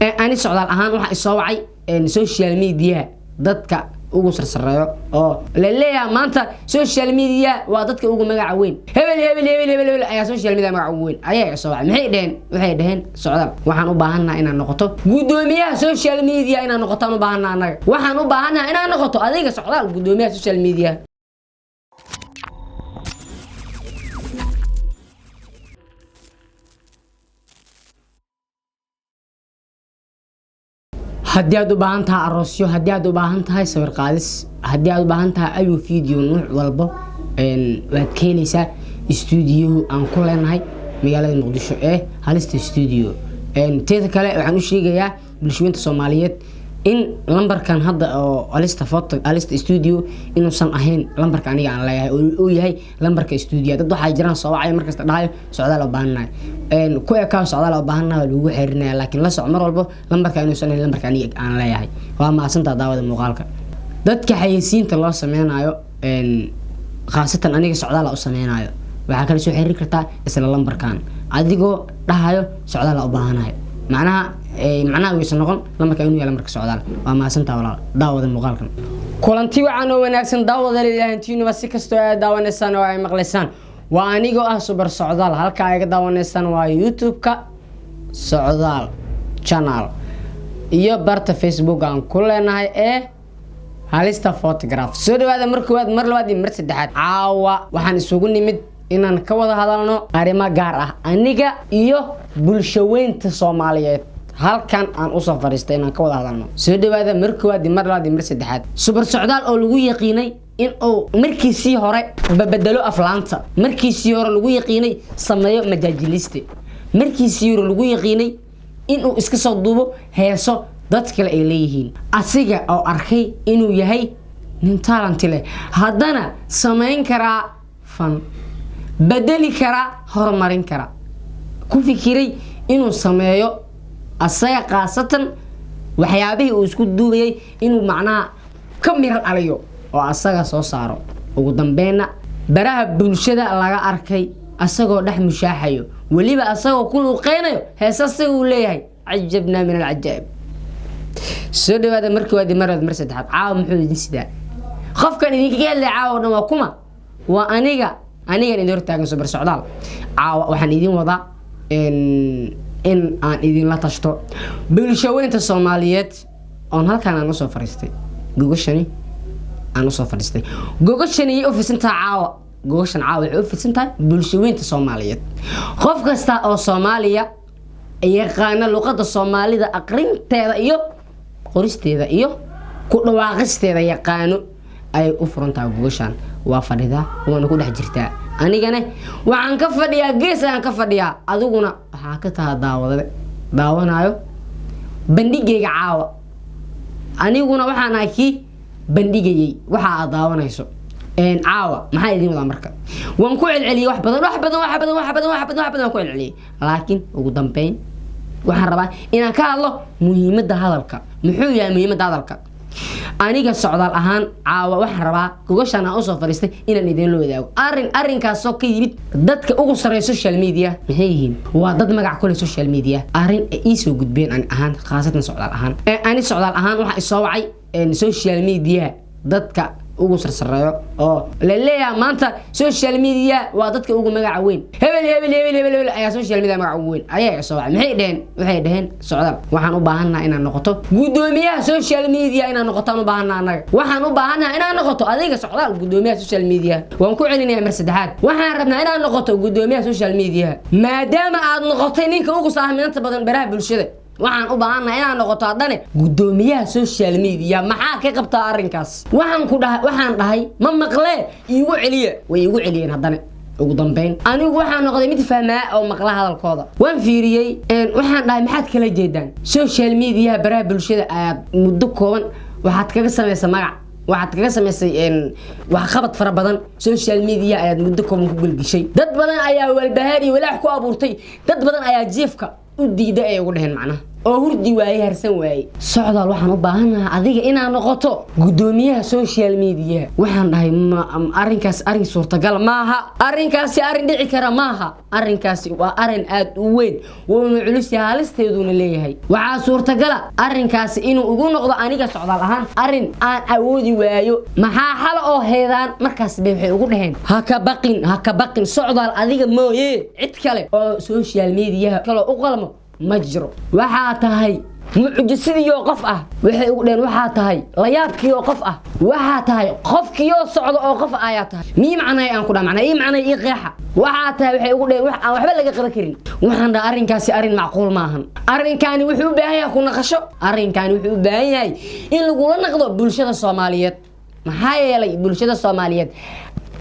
Ani socdaal ahaan waxaa isoo wacay social media dadka ugu sarsareeyo oo la leeyahay maanta social media waa dadka ugu magaca weyn. Hebel, hebel, hebel, hebel, hebel ayaa social media magaca ugu weyn ayaa isoo wacay. Maxay dhaheen? Waxay dhaheen: "Socdaal, waxaan u baahannahay inaad noqoto guddoomiyaha social media. Inaad noqotaan u baahannaha annaga. Waxaan u baahannahay inaad noqoto adiga, Socdaal, guddoomiyaha social media." Haddii aad u baahan tahay aroosyo, haddii aad u baahan tahay sawir qaadis, haddii aad u baahan tahay ayu video nuuc walbo, waad ka helaysaa stuudiyuhu aan ku leenahay magaalada Muqdisho ee Halista Studio. Teeda kale, waxaan u sheegayaa bulshooyinta Soomaaliyeed in lambarkan hadda oo Halista Photo, Halista Studio, inuusan ahayn lambarka aniga aan leeyahay oo uu yahay lambarka studio. Dad waxaa jiraan soo wacaya markasta, dhahayo: "Socdaal oo baahannahay." Ku ekaa "Socdaal oo baahannahay" waa lagu xiriirinaya, laakiin la soc mar walbo lambarka inuusan ahayn lambarka aniga aan leeyahay. Waa mahadsantaa daawada muuqaalka. Dadka xayeysiinta loo sameynayo, khaasatan aniga Socdaala u sameynayo, waxaa kala soo xiriiri kartaa isla lambarkan adigoo dhahayo "Socdaala u baahanahay". Macnaha waysan noqon lambarka inuu yahay lambarka Socdaal. Waa mahadsantaa, walaal, daawada muuqaalkan. Kulanti wacan oo wanaagsan, daawada ilaahantiinuba si kastoo aad daawanaysaan oo ay maqlaysaan. Waa anigoo ah Subar Socdaal. Halka ay ga daawanaysaan waa YouTube-ka Socdaal Channel iyo barta Facebook aan ku leenahay ee Halista Photograph. Soo dhawaada mar koowaad, mar labaad iyo mar saddexaad. Caawa waxaan isugu nimid inaan ka wada hadalno arrimo gaar ah, aniga iyo bulshaweynta Soomaaliyeed. Halkan aan usoo fadhiistay inaan ka wada hadalno. Soo dhawaada mar koowaad iyo mar labaad iyo mar saddexaad. Subar Socdaal oo lagu yaqiinay in uu markiisii hore babedelo aflaanta, markiisii hore lagu yaqiinay sameeyo majaajiliste, markiisii hore lagu yaqiinay inuu iska soo duubo heeso dad kale ay leeyihiin, asiga oo arkay inuu yahay nin talent leh, haddana samayn karaa fan, bedeli karaa, horumarin karaa, ku fikiray inuu sameeyo asaga khaasatan waxyaabihii uu isku duubayay inuu macnaha ka miro dhaliyo oo asaga soo saaro. Ugu dambeynna baraha bulshada laga arkay asagoo dhex mushaaxayo, weliba asagoo ku luuqeynayo heese asaga uu leeyahay. Cajabnaa min alcajaa'ib. Soo dhawaada markii waadi, mar labaad, mar saddexaad. Caawa muxuu idin sidaa qofkan idinkaga hadlaya caawa o dhan? Waa kuma? Waa aniga, anigan idin hortaagan, Subar Socdaal. Caawa waxaan idin wadaa in aan idinla tashto bulshaweynta Soomaaliyeed oon halkaan aan usoo fadhiistay. Gogashani aan usoo fadhiistay, gogashani yay u fidsantaha caawa? Gogashan caawa waxay u fidsan tahay bulshaweynta Soomaaliyeed. Qof kasta oo Soomaaliya yaqaana luqadda Soomaalida, aqrinteeda iyo qoristeeda iyo ku dhawaaqisteeda yaqaano, ayay u furan tahay gogashan. Waa fadhidaa, waana ku dhex jirtaa. Anigana waxaan ka fadhiyaa gees ayaan ka fadhiyaa, adiguna waxaa ka taha daawadade daawanaayo bandhigayga caawa. Aniguna waxaan ahay kii bandhigayay waxa aad daawanayso caawa. Maxaa idin wadaa? Marka waan ku celceliyey wax badan, wax badan, wax badan, wax badan, wax badan, wax badan waan ku celceliyey, laakiin ugu dambeyn waxaan rabaa inaan ka hadlo muhiimadda hadalka. Muxuu yahay muhiimadda hadalka? Aniga socdaal ahaan caawa waxaan rabaa gogashaan aan usoo fadhiistay inaan idinla wadaago arrin, arrinkaasoo ka yimid dadka ugu sarreeya social media. Maxay yihiin? Waa dad magac ku leh social media. Arrin ay iisoo gudbeen ani ahaan, khaasatan socdaal ahaan. Ani socdaal ahaan waxaa isoo wacay social media dadka ugu sarsareeyo oo la leeyahay maanta social media waa dadka ugu magaca weyn. Hebel, hebel, hebel, hebel, hebel ayaa social media magaca ugu weyn ayaa soo wacay. Maxay dhaheen? Waxay dhaheen: "Socdaal, waxaan u baahannahay inaad noqoto guddoomiyaha social media. Inaad noqotaan u baahannaha annaga. Waxaan u baahannahay inaad noqoto adiga, Socdaal, guddoomiyaha social media." Waan ku celinayaa mar saddexaad: waxaan rabnaa inaad noqoto guddoomiyaha social media, maadaama aad noqotay ninka ugu saamaynta badan baraha bulshada. Waxaan u baahannahay inaad noqoto haddane guddoomiyaha social media. Maxaa ka qabtaa arrinkaas? Waxaan ku dhahay, waxaan dhahay: "Ma maqlee, iigu celiya." Way iigu celiyeen. Haddane ugu dambeyn anigu waxaan noqday mid fahmaa oo maqla hadalkooda. Waan fiiriyey. Waxaan dhahay: "Maxaad kala jeedaan? Social mediaha, baraha bulshada, ayaad muddo kooban waxaad kaga samaysay magac, waxaad kaga samaysay waxqabad fara badan. Social media ayaad muddo kooban ku gelgishay. Dad badan ayaa walbahaar iyo walaac ku abuurtay. Dad badan ayaa jiifka u diiday," ay ugu dheheen macnaha. Oo hurdi waayey, harsan waayey. "Socdaal, waxaan u baahanahay adiga inaad noqoto guddoomiyaha social media." Waxaan dhahay, "Arrinkaas arrin suurtagal maaha, arrinkaasi arrin dhici kara maaha, arrinkaasi waa arrin aad u weyn, wuuna culus yahay, halisteeduna leeyahay. Waxaa suurtagala arrinkaasi inuu igu noqdo aniga Socdaal ahaan arrin aan awoodi waayo. Maxaa xala oo heedaan?" Markaas bay waxay ugu dhaheen, "Ha ka baqin, ha ka baqin Socdaal, adiga mooye cid kale oo social mediaha kaloo u qalmo ma jiro. Waxaa tahay mucjisidiioo qof ah." Waxay ugu dhaheen, "Waxaa tahay layaabkiioo qof ah, waxaa tahay qofkiioo socda oo qof ah ayaa tahay." Mii macnay aan ku dhaha, macnaa ii macnay, ii qeexa. "Waxaa tahay," waxay ugu dhaheen, "wax aan waxba laga qaban karin." Waxaan dhaha, "Arrinkaasi arrin macquul maahan. Arrinkaani wuxuu u baahan yahay ku naqasho, arrinkaani wuxuu u baahan yahay in lagula naqdo bulshada Soomaaliyeed, maxaa yeelay bulshada Soomaaliyeed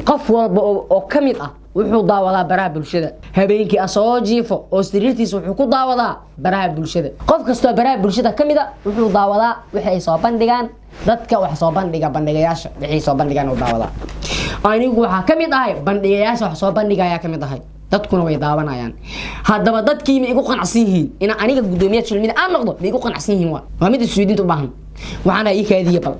qof walba oo ka mid ah wuxuu daawadaa baraha bulshada. Habeenkii asagoo jiifo oo sariirtiisa wuxuu ku daawadaa baraha bulshada. Qof kastoo baraha bulshada ka mid a wuxuu daawadaa wixii ay soo bandhigaan dadka wax soo bandhiga, bandhigayaasha wixii soo bandhigaan uu daawadaa. Anigu waxaa ka mid ahay bandhigayaasha wax soo bandhigayaa ka mid ahay, dadkuna way daawanayaan. Haddaba dadkii ma igu qanacsan yihiin in aniga guddoomiyaha social media aan noqdo? Ma igu qanacsan yihiin?" Waa mid isweydiinta u baahan. Waxaan ii kaadiye bal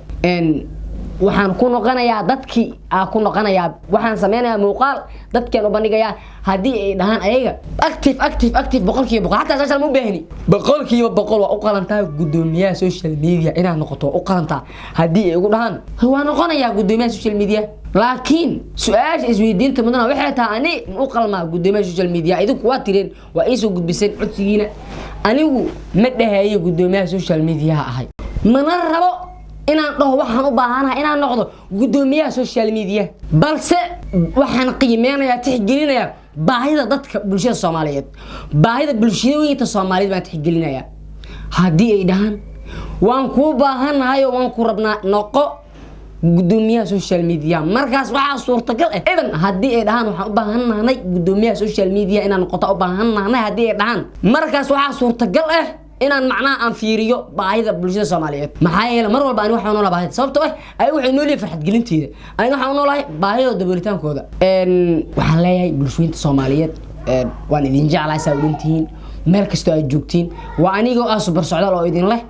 waxaan ku noqonayaa dadkii aa ku noqonayaa, waxaan sameynayaa muuqaal dadkaan u bandhigayaa. Haddii ay dhahaan ayaga active, active, active, 100%, xataa social ma u baahni, 100% waa u qalantaa guddoomiyaha social media inaad noqoto, waa u qalantaa, haddii ay ugu dhahaan, waa noqonayaa guddoomiyaha social media. Laakiin su-aasha isweydiinta mudana waxay tahay, ani ma u qalmaa guddoomiyaha social media? Idinku waa tireen, waa iisoo gudbiseen codsigiina. Anigu ma dhahayo guddoomiyaha social mediaha ahay, mana rabo inaan dhaho waxaan u baahanahay inaan noqdo guddoomiyaha social media, balse waxaan qiimeynayaa, tixgelinayaa baahida dadka bulshada Soomaaliyeed, baahida bulshooyinka Soomaaliyeed baan tixgelinayaa. Haddii ay dhahaan waan kuu baahannahay oo waan ku rabnaa, noqo guddoomiyaha social media, markaas waxaa suurtagal ah even haddii ay dhahaan waxaan u baahannahay guddoomiyaha social media inaan noqoto u baahannahay, haddii ay dhahaan, markaas waxaa suurtagal ah inaan macnaha aan fiiriyo baahida bulshada Soomaaliyeed. Maxaa yeele mar walba ani waxaan noolaa baahida, sababtoo ah ay waxay nool yihiin farxad gelinteeda, aniga waxaan u noolahay baahidooda daboolitaankooda. Waxaan leeyahay bulshooyinta Soomaaliyeed, waan idin jeclahay saa u dhantihiin meel kastoo aad joogtiin. Waa anigoo ah Super Socdaal oo idin leh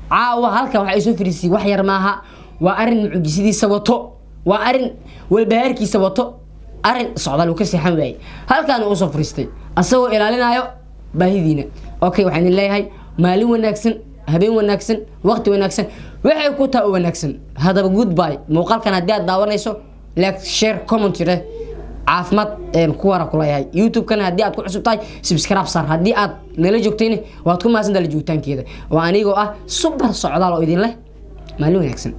caawa halkan waxaa isoo fariisiyey wax yar maaha. Waa arrin mucjisadiisa wato, waa arrin walbahaarkiisa wato, arrin Socdaal uu ka seexan waayey, halkaan uu usoo fariistay asagoo ilaalinayo baahidiina. Okay, waxaan idin leeyahay maalin wanaagsan, habeen wanaagsan, waqti wanaagsan, waxay ku tahay u wanaagsan. Haddaba goodbye. Muuqaalkan haddii aad daawanayso, like, share, comment leh, caafimaad ku wara kuleeyahay. YouTube-kana haddii aad ku cusub tahay, subscribe saar. Haddii aad nala joogtayna, waad ku mahadsantahay la joogitaankeeda. Waa anigoo ah Super Socdaal oo idin leh maalin wanaagsan.